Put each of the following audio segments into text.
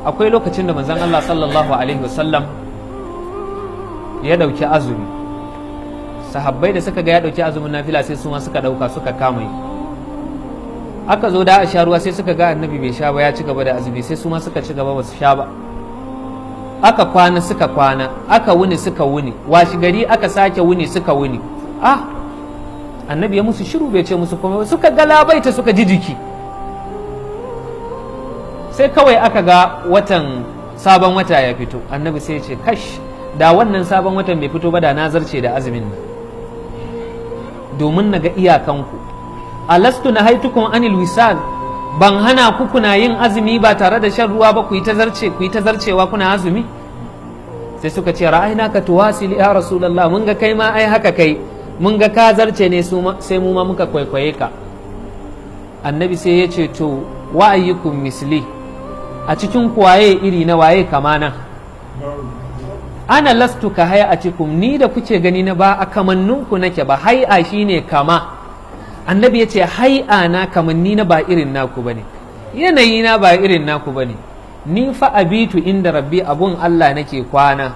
Akwai lokacin da manzon Allah sallallahu alaihi wasallam ya ɗauki azumi. Sahabbai da suka ga ya ɗauki azumin nafila, sai su ma suka ɗauka, suka kama yi. Aka zo da a sha ruwa, sai suka ga Annabi bai sha ba, ya ci gaba da azumi, sai su ma suka ci gaba, ba su sha ba. Aka kwana, suka kwana, aka wuni, suka wuni. Washi gari aka sake wuni, suka wuni. Ah, Annabi ya musu shiru, bai ce musu komai. Suka galabaita, suka ji jiki. Sai kawai aka ga watan, sabon wata ya fito. Annabi sai ya ce, "Kash, da wannan sabon watan bai fito ba, da na zarce da azumin nan domin na ga iyakanku. Alastu nahaitukum anil wisal? Ban hana ku kuna yin azumi ba tare da shan ruwa ba, ku yi ta zarce, ku yi ta zarcewa kuna azumi?" Sai suka ce, "Ra'aynaka tuwasil ya Rasulullah, mun ga kai ma ai haka kai, mun ga ka zarce ne, sai mu ma muka kwaikwaye ka." Annabi sai ya ce, "To, wa ayyukum misli? A cikin ku waye iri na, waye kamana? Ana lastu ka hay'atikum, ni da kuke gani na ba a kamanninku nake ba." Hay'a shine kama. Annabi ya ce, "Hay'a na, kamanni na ba irin naku bane, yanayi na ba irin naku bane. Ni fa abitu inda rabbi, abun Allah nake kwana,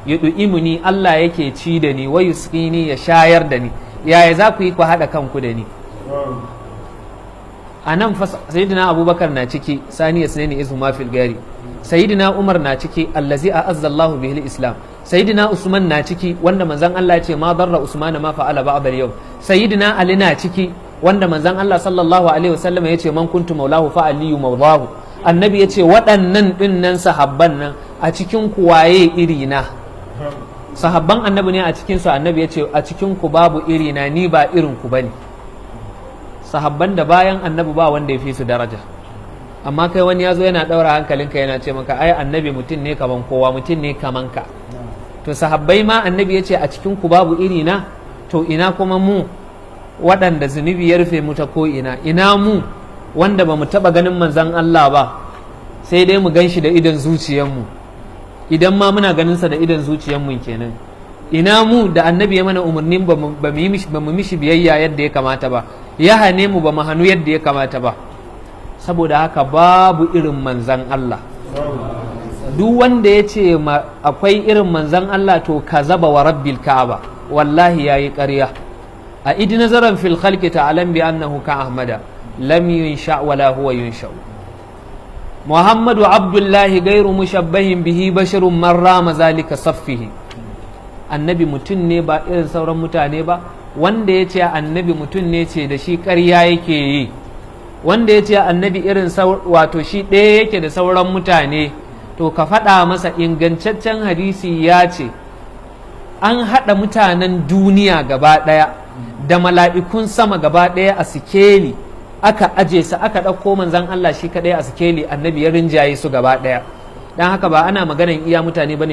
yud'imuni, Allah yake ci da ni, wa yusqini, ya shayar da ni. Yaya za ku yi ku haɗa kanku da ni?" A nan fa Sayyidina Abubakar na ciki, saniya sunaini izu ma fil gari. Sayyidina Umar na ciki, allazi a'azza Allahu bihil Islam. Sayyidina Usman na ciki, wanda manzon Allah ya ce, "Ma darra Usman ma fa'ala ba'da yau." Sayyidina Ali na ciki, wanda manzon Allah sallallahu alaihi wasallam ya ce, "Man kuntu maulahu fa Aliyu maulahu." Annabi ya ce, "Waɗannan dinnan sahabban nan, a cikin ku waye iri na?" Sahabban Annabi ne a cikin su. Annabi ya ce, "A cikin ku babu iri na, ni ba irin ku bane." Sahabban da bayan Annabi ba wanda ya fi su daraja. Amma kai wani ya zo yana ɗaura hankalinka, yana ce maka, "Ai Annabi mutum ne kaman kowa, mutum ne kaman ka." To, sahabbai ma Annabi ya ce, "A cikin ku babu iri na." To, ina kuma mu waɗanda zunubi ya rufe mu ta ko ina? Ina mu wanda ba mu taɓa ganin manzan Allah ba, sai dai mu gan shi da idon zuciyarmu, idan ma muna ganinsa da idon zuciyarmu kenan? Ina mu da Annabi ya mana umarnin ba mu mishi biyayya yadda ya kamata ba, ya hane mu ba mu hannu yadda ya kamata ba? Saboda haka babu irin manzan Allah. Duk wanda ya ce akwai irin manzan Allah, to kazaba wa rabbil Ka'aba, wallahi yayi ƙarya. A idi nazaran fil khalqi ta'lam bi annahu ka Ahmada lam yunsha wala huwa yunsha. Muhammadu Abdullahi gairu mushabbahin bihi basharun, man rama zalika saffihi. Annabi mutum ne ba irin sauran mutane ba. Wanda ya ce Annabi mutum ne, ce da shi ƙarya yake yi. Wanda ya ce Annabi irin, wato shi ɗaya yake da sauran mutane, to ka faɗa masa ingantaccen hadisi ya ce an haɗa mutanen duniya gaba ɗaya da mala'ikun sama gaba ɗaya a sikeli, aka aje su, aka ɗauko manzan Allah shi kaɗai a sikeli, Annabi ya rinjaye su gaba ɗaya. Don haka ba ana maganan iya mutane bane.